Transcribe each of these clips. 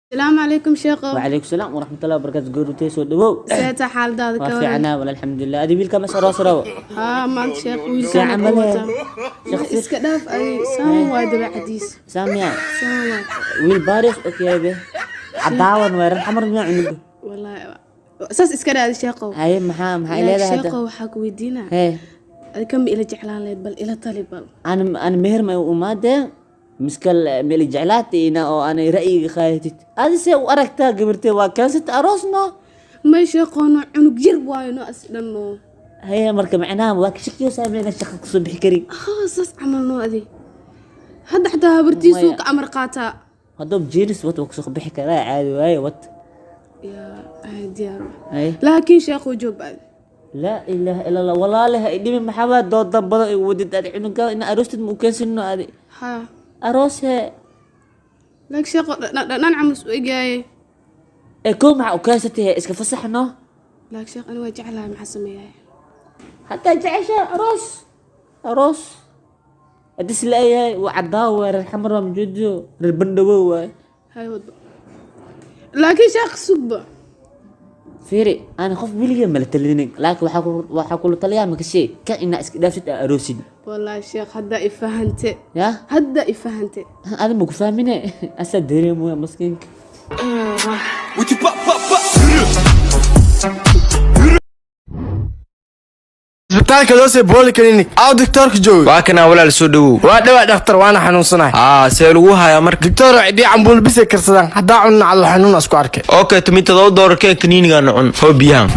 Asalaamu calaykum, sheekhow. وعليكم السلام ورحمة الله وبركاته. Goorutay, soo dhawow. Seeta xaaladaada? Waa Ka waran? fiicnaa wala, alxamdulilah. Adi wiilka mas aroos rabo? Haa, maanta sheekh Saaca wiilkaan ma ku leh. wataa. Sheekh Iska dhaaf, ay saan waay dabeecadiis. Saamiya. Saan waay. Wiil baaris okay be cadaawan waa reer Xamar miyaa cunuga? Wallaahi saas iska dhaadi, sheekhow. Haye, maxaa leedahay hadda? Sheekhow, waxaa ku weydiinaa, hee, adi kama ila jeclaan lahayd? Bal ila tali bal. Ana meher ma umaadee miskal meel jeclaatay ina oo ana ra'yiga qaadatid. Adi see u aragtaa gabartee waa keensata aroosno? May sheekhow, no, cunug yar waayo, no, as dhan, no. Haye, marka macnaha waa ka shakiyo saameyna shaqa kusoo bixi karin. Haa, saas camal, no. Adi hadda xataa habartiisuu Maya. ka amar qaataa. Hadduu jeeris wat waa kusoo bixi karaa, caadi waaye wat. Yaa ay diyaar. Haye. Laakiin sheekhow, joog adi. Laa ilaaha ila Allah, walaalaha idhimi. Maxaa doodan badan igu wadid? Adi cunuga ina aroostid ma u keensino adi? Haa. Aroos hee. Laakiin sheekhow, dhan camal isu egaaye. Ee, koo maxaa u keensatay hee? Iska fasaxno. Laakiin sheekh, ani waa jeclahay, maxaa sameeyay? Haddaa jecesha aroos, aroos hadis la-yahay waa cadaawo waay, reer Xamar waa majuudo, reer Bandhawo waay. Hay wadba, laakiin sheekh, sugba. Fiiri, ana qof weligee mala talinin, laakiin waxaa kula taliyaa makashee ka inaa iska dhaaftid aa aroosid. Wallaahi sheekh, haddaa ifahante. Ya. Haddaa ifahante. Adi ma ku fahmine, asaa dareemoya maskiinka. With you pop pop pop. Isbitaalka loo soo polyclinic aw doctorka jooga? Waa kanaa walaal, soo dhawow. Waa dhawaa dhakhtar, waana xanuunsanahay. Aa, see lagu hayaa marka? Doctor, cidii cambuul bisay karsadaan, haddaa cunna calool xanuun isku arkay. Okay, $17 keen, kaniinigaana cun oo biyahan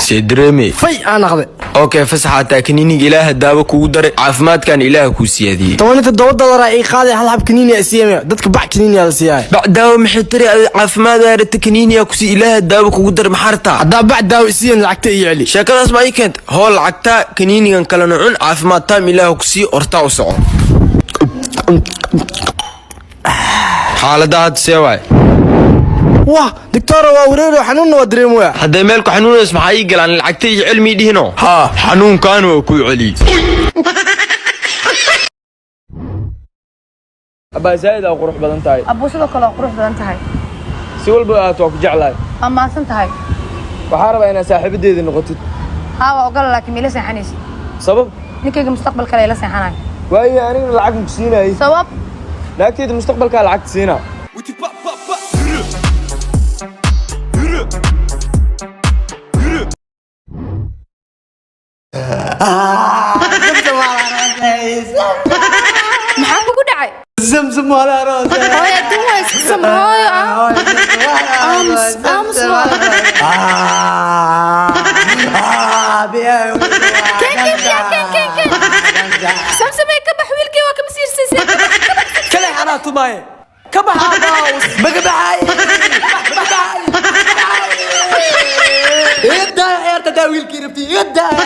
see dareeme. Fay aan aqday. Okay, fasaxaataa. Kaniiniga Ilaaha daawo kugu daray, caafimaadkan Ilaaha kuu siyaadiyey. $17 ii qaaday, hal hab kaniiniya siiyame, dadka bac kaniiniya la siiyaay. Bac daawo maxay tari? Adi caafimaad aarata, kaniiniya kusi, Ilaaha daawo kugu daray, maxaa rabtaa? Haddaa bac daawo isiiyan, lacagta ii celi. Sheekadaas ma ii keenta? Hoo, lacagtaa kaniinigan kalena cun, caafimaad taam Ilaaha ku sii, ortaa u soco. Xaaladda hadda see waay? Wah doctor, waa wareero, xanuunna waa dareemoya. Hadday meel ku xanuunayso maxaa ii galaan? Lacagta iyo cilmi dhihino. Haa, xanuunkaan waa kuu celiyey. Abaa, zaa'id aa qurux badan tahay. Abuu, sidoo kale waa qurux badan tahay. Si walba aad waa ku jeclahay. Waa mahadsan tahay. Waxaa rabaa inaad saaxiibadeedii noqotid. Haa, waa ogola, laakiin ma ila seexanaysid. Sabab? Ninkayga mustaqbal kale ila seexanayo. Waayo, anigana lacag maku siinayay. Sabab? Naagteyda mustaqbalkaa lacagta siinaa. With you pop pop pop. Maxaa kugu dhacay? Zamzam waa la aroosay. Hooyo, adduun waa iska samir, hooyo. Ah, aamus, aamus hooyo. Keen, keen biyaa, keen, keen, keen. Samsamay, ka bax wiilkii, waa kama siirsaysay, ka bax, ka bax. Kale anaa tumaaye, ka bax aabbaha, maga baxay. Iga daaya ciyaarta, daa wiilkii rabti iga daaya.